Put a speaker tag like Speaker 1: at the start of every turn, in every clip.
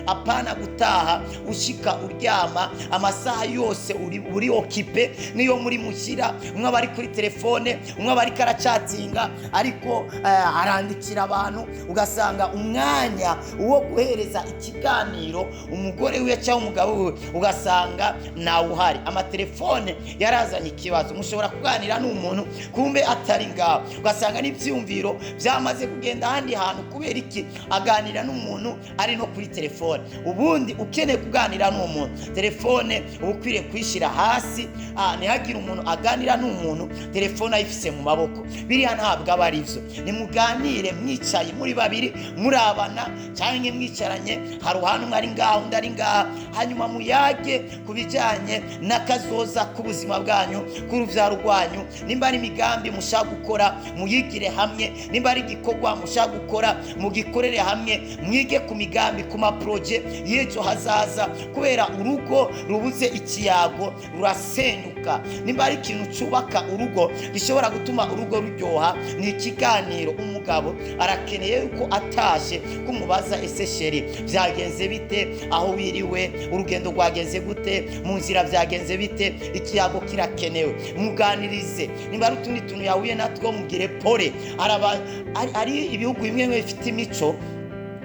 Speaker 1: Apana gutaha ushika uryama amasaha yose uri occupé, niyo muri mushyira, umwe aba ari kuri telefone, umwe aba ariko aracatinga, ariko arandikira abantu, ugasanga umwanya wo guhereza ikiganiro umugore wiwe cyangwa umugabo wiwe ugasanga ntawuhari. Amatelefone yarazanye ikibazo. Mushobora kuganira n'umuntu kumbe atari ngaho, ugasanga n'ibyiyumviro byamaze kugenda ahandi hantu. Kubera iki? Aganira n'umuntu ari no kuri telefone. Ubundi ukeneye kuganira n'umuntu, telefone uba ukwiriye kuyishyira hasi, ntihagire umuntu aganira n'umuntu telefone ayifise mu maboko. Biriya ntabwo aba ari byo. Nimuganire mwicaye muri babiri, murabana cyangwa mwicaranye, hari uhantu umwe ari ngaha, undi ari ngaha, hanyuma muyage ku bijyanye n'akazoza k'ubuzima bwanyu, k'urubyaro rwanyu. Nimba ari imigambi mushaka gukora, muyigire hamwe. Nimba ari igikorwa mushaka gukora, mugikorere hamwe, mwige ku migambi, ku ma projets y'ejo hazaza, kubera urugo rubuze ikiyago rurasenyuka. Nimba ari ikintu cyubaka urugo, gishobora gutuma urugo ruryoha, ni ikiganiro. Umugabo arakeneye yuko atashe kumubaza: "Ese chéri, byagenze bite aho wiriwe? Urugendo rwagenze gute? Mu nzira byagenze bite?" Ikiyago kirakenewe. Muganirize, nimba ari utundi tuntu yahuye natwo, mubwire pole. Hari ibihugu bimwe bimwe bifite imico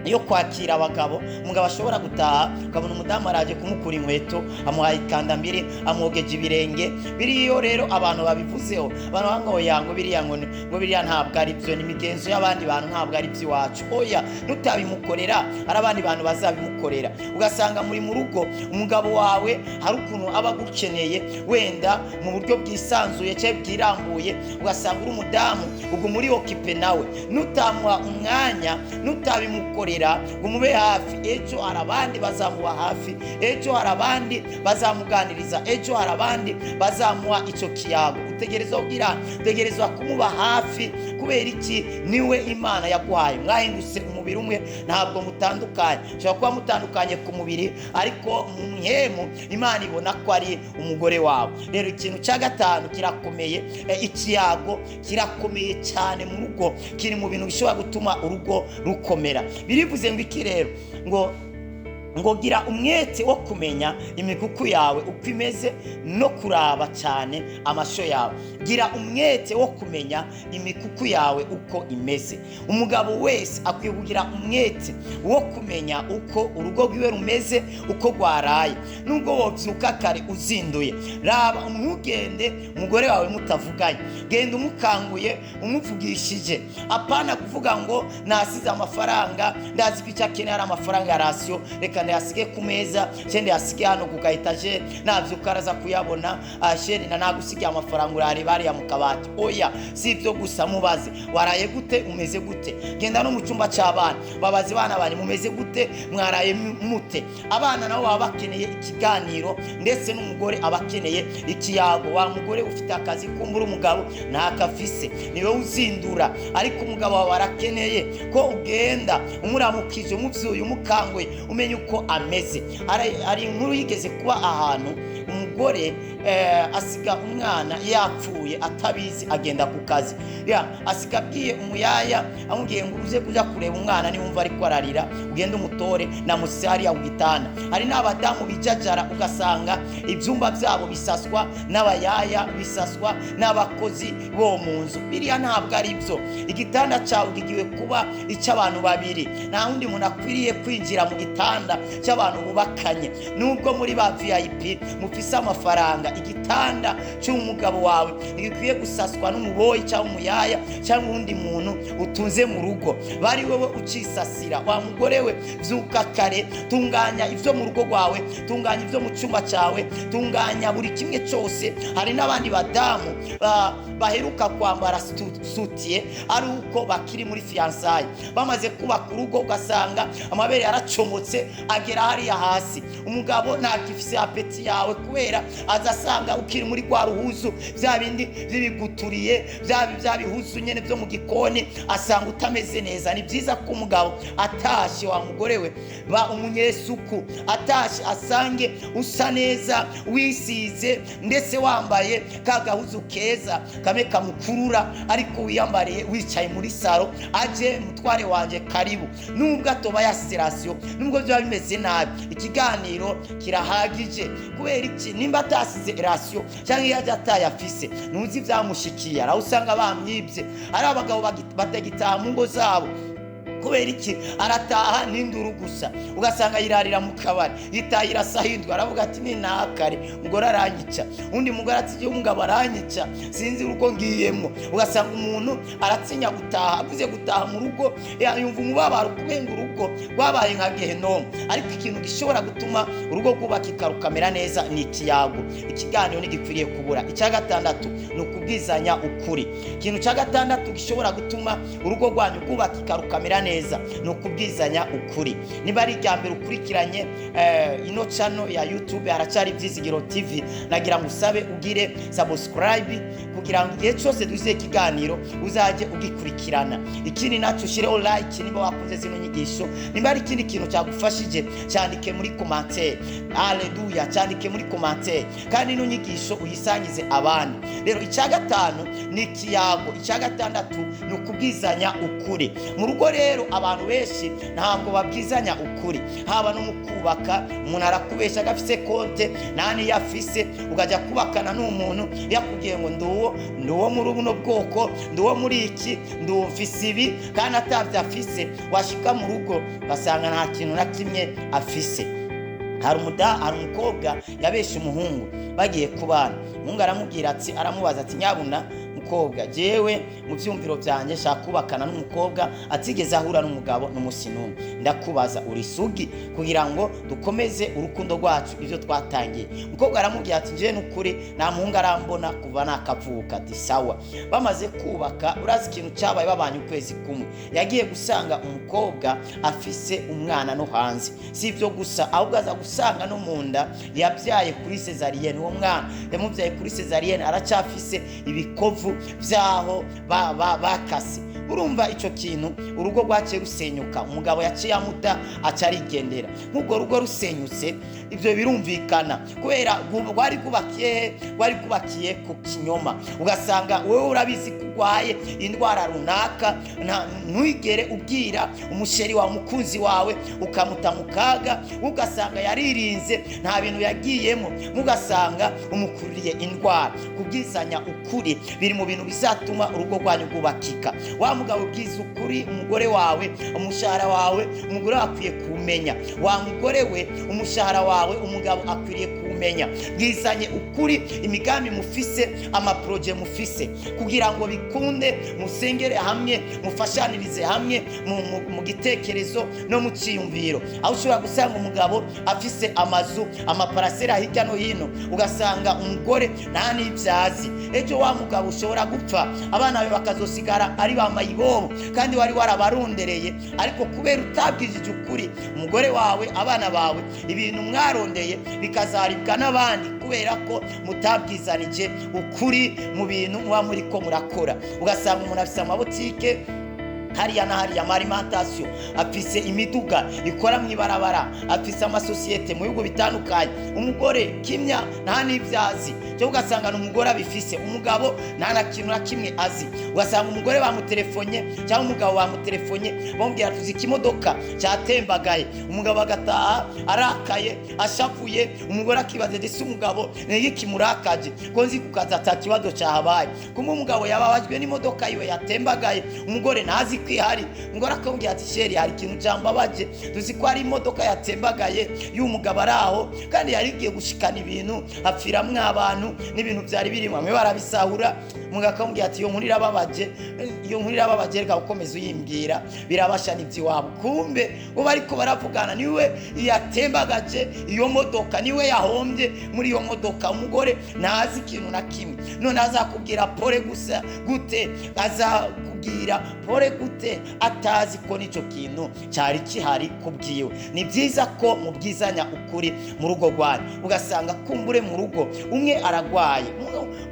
Speaker 1: yo kwakira abagabo. Umugabo ashobora gutaha, ukabona umudamu araje kumukura inkweto, amuhaye ikandambiri, amwogeje ibirenge. Biriyo rero abantu babivuzeho, abantu bavuga ngo oya, ngo biriya ngo biriya ntabwo ari byo, ni imigenzo y'abandi bantu, ntabwo ari iby'iwacu. Oya, nutabimukorera hari abandi bantu bazabimukorera. Ugasanga muri mu rugo, umugabo wawe hari ukuntu aba agukeneye, wenda mu buryo bwisanzuye cyangwa bwirambuye, ugasanga uri umudamu ubwo muri occupé nawe. Nutamuha umwanya, nutabimukorera ngo umube hafi, ejo hari abandi bazamuba hafi, ejo hari abandi bazamuganiriza, ejo hari abandi bazamuha icyo kiyago. Utegerezwa kugira, utegerezwa kumuba hafi. Kubera iki? Niwe Imana yaguhaye. Mwahindutse umubiri umwe, ntabwo mutandukanye. Ushobora kuba mutandukanye ku mubiri, ariko mu mpwemu Imana ibona ko ari umugore wawe. Rero ikintu cya gatanu kirakomeye. Ikiyago kirakomeye cyane mu rugo, kiri mu bintu bishobora gutuma urugo rukomera. Birivuze ngo iki rero? Ngo gira umwete wo kumenya imikuku yawe uko imeze no kuraba cyane amasho yawe. Gira umwete wo kumenya imikuku yawe uko imeze. Umugabo wese akwiye kugira umwete wo kumenya uko urugo rwiwe rumeze, uko rwaraye. Nubwo wobyuka kare uzinduye, raba ntugende umugore wawe mutavuganye. Genda umukanguye, umuvugishije. Apana kuvuga ngo nasize amafaranga, ndazi ko icyo akeneye ari amafaranga ya ration, reka ndayasige ku meza cyangwa ndayasige hano ku ka étagère, nabyuka araza kuyabona. Chéri, na nagusigiye amafaranga, urareba hariya mu kabati. Oya, si ibyo gusa. Mubaze: "Waraye gute? Umeze gute?" Genda no mu cyumba cy'abana, babaze: "Bana banyu, mumeze gute? Mwaraye mute?" Abana nabo baba bakeneye ikiganiro, ndetse n'umugore aba akeneye ikiyago. Wa mugore ufite akazi, kumbura umugabo ntakafise, niwe uzindura, ariko umugabo wawe arakeneye ko ugenda umuramukije, umubyuye, umukanguye, umenye uko ameze. Hari inkuru yigeze kuba ahantu, umugore asiga umwana yapfuye atabizi, agenda ku kazi. Ya, asiga abwiye umuyaya, amubwiye ngo: "Uze kuja kureba umwana, niwumva ariko ararira ugende umutore, namusize hariya ku gitanda." Hari n'abadamu bijajara, ugasanga ibyumba byabo bisaswa n'abayaya, bisaswa n'abakozi bo mu nzu. Biriya ntabwo ari byo. Igitanda cyawe kigiwe kuba icy'abantu babiri. Nta wundi muntu akwiriye kwinjira mu gitanda cy'abantu bubakanye. Nubwo muri ba VIP mufise amafaranga, igitanda cy'umugabo wawe ntigikwiye gusaswa n'umuboyi cyangwa umuyaya cyangwa uwundi muntu utunze mu rugo, bari wowe ucisasira. Wa mugore we, byuka kare, tunganya ibyo mu rugo rwawe, tunganya ibyo mu cyumba cyawe, tunganya buri kimwe cyose. Hari n'abandi badamu baheruka kwambara soutien ari uko bakiri muri fiançailles, bamaze kubaka urugo ugasanga amabere yaracomotse agera hariya hasi, umugabo ntakifise appétit yawe kubera muhira aza asanga ukiri muri rwa ruhuzu, bya bindi by'ibiguturiye, bya bihuzu nyene byo mu gikoni, asanga utameze neza. Ni byiza ko umugabo atashe, wa mugore we, ba umunyesuku, atashe asange usa neza, wisize, ndetse wambaye ka gahuzu keza kame kamukurura, ariko wiyambariye wicaye muri saro, aje mutware wanje karibu. Nubwo atoba ya ration, nubwo byaba bimeze nabi, ikiganiro kirahagije. Kubera iki? Nimba atasize ration cyangwa iyo ajya atayafise, ntuzi ibyamushikiye, aho usanga bamwibye. Ari abagabo batagitaha mu ngo zabo. Kubera iki? Arataha n'induru gusa, ugasanga yirarira mu kabari, yitahira asahindwa, aravuga ati ni nakare umugore aranyica, undi mugore ati igihe umugabo aranyica sinzi urugo ngiyemo. Ugasanga umuntu aratinya gutaha, avuze gutaha mu rugo yumva umubabaro, kubenga urugo rwabaye nka gehenomu. Ariko ikintu gishobora gutuma urugo rwubakika rukamera neza ni ikiyago, ikiganiro ntigikwiriye kubura. Icya gatandatu ni ukubwizanya ukuri. Ikintu cya gatandatu gishobora gutuma urugo rwanyu rwubakika rukamera neza ni ukubwizanya ukuri. Niba ari irya mbere ukurikiranye ino channel ya YouTube Haracyari Ibyizigiro TV, nagira ngo usabe ugire subscribe kugira ngo igihe cyose duze ikiganiro uzajye ugikurikirana. Ikindi nacyo, ushireho like niba wakunze zino nyigisho. Niba ari ikindi kintu cyagufashije, cyandike muri commentaire. Haleluya, cyandike muri commentaire, kandi ino nyigisho uyisangize abandi. Rero icya gatanu ni ikiyago, icya gatandatu ni ukubwizanya ukuri. Mu rugo rero abantu benshi ntabwo babwizanya ukuri, haba no mu kubaka. Umuntu arakubesha agafise konte nta niyo afise, ukajya kubakana n'umuntu yakubwiye ngo nduwo, nduwo muri buno bwoko, nduwo muri iki, nduwo mfise ibi, kandi atabyo afise. Washika mu rugo ugasanga nta kintu na kimwe afise. Hari umukobwa yabeshe umuhungu bagiye kubana. Umuhungu aramubwira ati, aramubaza ati nyabuna mukobwa, jewe mu byumviro byanjye shaka kubakana n'umukobwa atigeze ahura n'umugabo n'umusi n'umwe, ndakubaza uri sugi kugira ngo dukomeze urukundo rwacu ibyo twatangiye. Umukobwa aramubwira ati jewe n'ukuri nta muhungu arambona kuva nakavuka. Ati sawa. Bamaze kubaka, urazi ikintu cyabaye? Babanye ukwezi kumwe, yagiye gusanga umukobwa afise umwana no hanze. Si ibyo gusa, ahubwo aza gusanga no mu nda yabyaye kuri césarienne. Uwo mwana yamubyaye kuri césarienne, aracyafise ibikovu byaho bakase. Urumva icyo kintu, urugo rwaciye rusenyuka, umugabo yaciye amuta aca arigendera. Nk'ubwo rugo rusenyutse, ibyo birumvikana, kubera rwari rwubakiye, rwari rwubakiye ku kinyoma. Ugasanga wowe urabizi ko urwaye indwara runaka, ntwigere ubwira umusheri wawe, umukunzi wawe, ukamuta mu kaga. Ugasanga yaririnze, nta bintu yagiyemo, ugasanga umukururiye indwara. Kubwizanya ukuri biri mu bintu bizatuma urugo rwanyu rwubakika. Wa mugabo, ubwiza ukuri umugore wawe umushahara wawe, umugore akwiye kumenya. Wa mugore we, umushahara wawe umugabo akwiriye kumenya. Bwizanye ukuri imigambi mufise, amaproje mufise, kugira ngo bikunde musengere hamwe, mufashanirize hamwe mu gitekerezo no mu cyiyumviro. Aho ushobora gusanga umugabo afise amazu, amaparasera hirya no hino, ugasanga umugore nta n'ibyazi. Ejo wa mugabo ushobora gupfa, abana be bakazosigara ari ba mayibobo, kandi wari warabarondereye, ariko kubera utabwizije ukuri umugore wawe, abana bawe, ibintu mwarondeye bikazaribwa n'abandi, kubera ko mutabwizanije ukuri mu bintu muba muri ko murakora. Ugasanga umuntu afise amabutike hariya na hariya, alimentation, afise imiduga ikora mu ibarabara, afise amasosiyete mu bihugu bitandukanye, umugore kimya nta n'ibyazi. Cyo ugasanga umugore abifise, umugabo nta na kintu na kimwe azi. Ugasanga umugore bamutelefone cyangwa umugabo bamutelefone bamubwira tuzi ikimodoka cyatembagaye, umugabo agataha arakaye ashavuye, umugore akibaza ndetse umugabo ni kimurakaje ko nzi kukaza ata kibazo cyahabaye. Kumbe umugabo yababajwe n'imodoka yiwe yatembagaye, umugore ntazi kwihari. Umugore akambwira ati sheri hari ikintu cyambabaje, tuzi ko ari imodoka yatembagaye y'umugabo ari aho, kandi yari igiye gushikana ibintu hapfiramwo abantu n'ibintu byari birimo, bamwe barabisahura. Umugabo akamubwira ati iyo nkuru irababaje, iyo nkuru irababaje, reka ukomeze uyimbwira, birabasha n'iby'iwabo. Kumbe bo bariko baravugana niwe yatembagaje iyo modoka, niwe yahombye muri iyo modoka, umugore ntazi ikintu na kimwe. None azakubwira pole gusa gute? Azakubwira Azokubwira pole gute atazi ko n'icyo kintu cyari kihari kubwiwe? Ni byiza ko mubwizanya ukuri mu rugo rwanyu. Ugasanga kumbure mu rugo umwe aragwaye,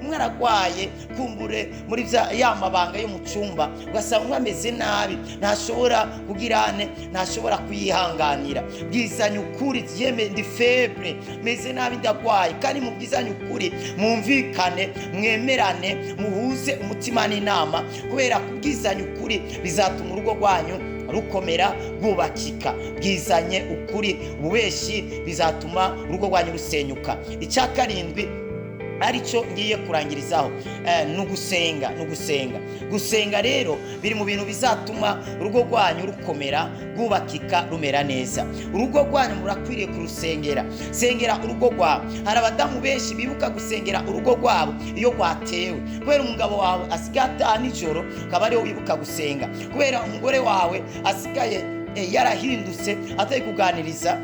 Speaker 1: umwe aragwaye kumbure muri ya mabanga yo mu cyumba, ugasanga umwe ameze nabi, ntashobora kugirane, ntashobora kuyihanganira. Bwizanya ukuri, yeme ndi febre, meze nabi, ndagwaye. Kandi mubwizanye ukuri, mwumvikane, mwemerane, muhuze umutima n'inama, kubera kubwizanya ukuri bizatuma urugo rwanyu rukomera, rwubakika. Bwizanye ukuri, ububeshi bizatuma urugo rwanyu rusenyuka. Icya karindwi aricyo ngiye kurangirizaho, ni ugusenga. Ni ugusenga. Gusenga rero biri mu bintu bizatuma urugo rwanyu rukomera, rwubakika, rumera neza. Urugo rwanyu murakwiriye kurusengera. Sengera urugo rwawe. Hari abadamu benshi bibuka gusengera urugo rwabo iyo rwatewe, kubera umugabo wawe asigaye ataha nijoro, akaba ariwe wibuka gusenga, kubera umugore wawe asigaye yarahindutse atari kuganiriza,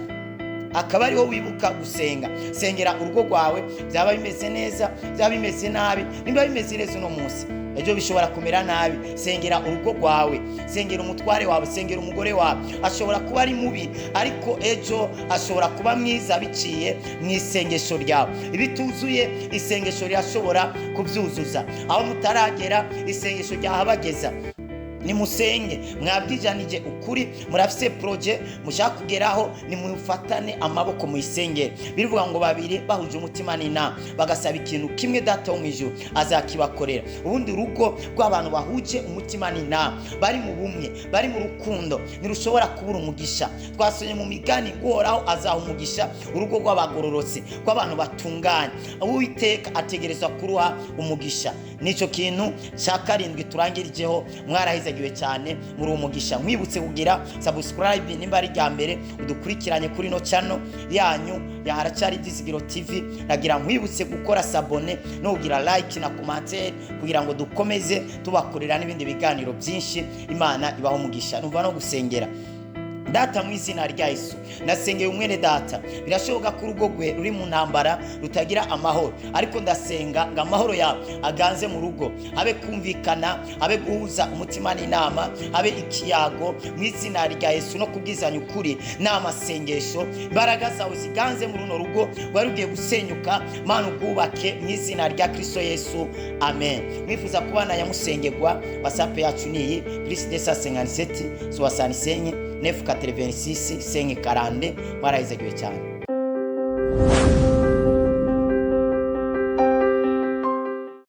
Speaker 1: akaba ariwo wibuka gusenga. Sengera urugo rwawe, byaba bimeze neza, byaba bimeze nabi. Niba bimeze neza uno munsi, ejo bishobora kumera nabi. Sengera urugo rwawe, sengera umutware wawe, sengera umugore wawe. Ashobora kuba ari mubi, ariko ejo ashobora kuba mwiza biciye mu isengesho ryawe. Ibituzuye isengesho rirashobora kubyuzuza. Aho mutaragera isengesho ryahabageza. Nimusenge, mwabwijanije ukuri, murafise projet mushaka kugeraho, nimufatane amaboko muyisengere. Birivuga ngo babiri bahuje umutima n'inama bagasaba ikintu kimwe, Data wo mu ijuru azakibakorera. Ubundi urugo rw'abantu bahuje umutima n'inama, bari mu bumwe, bari mu rukundo, ntirushobora kubura umugisha. Twasomye mu Migani ngo Uhoraho azaha umugisha urugo rw'abagororotse, rw'abantu batunganye. Uwiteka ategerezwa kuruha umugisha. Nicyo kintu cya karindwi turangirijeho. Mwarahizagiwe cyane, muri umugisha. Mwibutse kugira subscribe nimba ari rya mbere udukurikiranye kuri no channel yanyu ya Haracyari Ibyizigiro TV. Nagira nkwibutse gukora s'abonner no kugira like na commentaire, kugira ngo dukomeze tubakorera n'ibindi biganiro byinshi. Imana ibaho umugisha. Numva no gusengera. Data, mu izina rya Yesu, nasengeye umwene data. Birashoboka ko urugo rwe ruri mu ntambara, rutagira amahoro, ariko ndasenga ngo amahoro yawe aganze mu rugo, abe kumvikana, abe guhuza umutima n'inama, abe ikiyago mu izina rya Yesu, no kubwizanya ukuri n'amasengesho. Imbaraga zawe ziganze muri runo rugo rwari rugiye gusenyuka. Mana, ubwubake mu izina rya Kristo Yesu, amen. Mwifuza kubana yamusengerwa, WhatsApp yacu ni iyi: +257 65 986 540. Mwarahizagiwe cyane.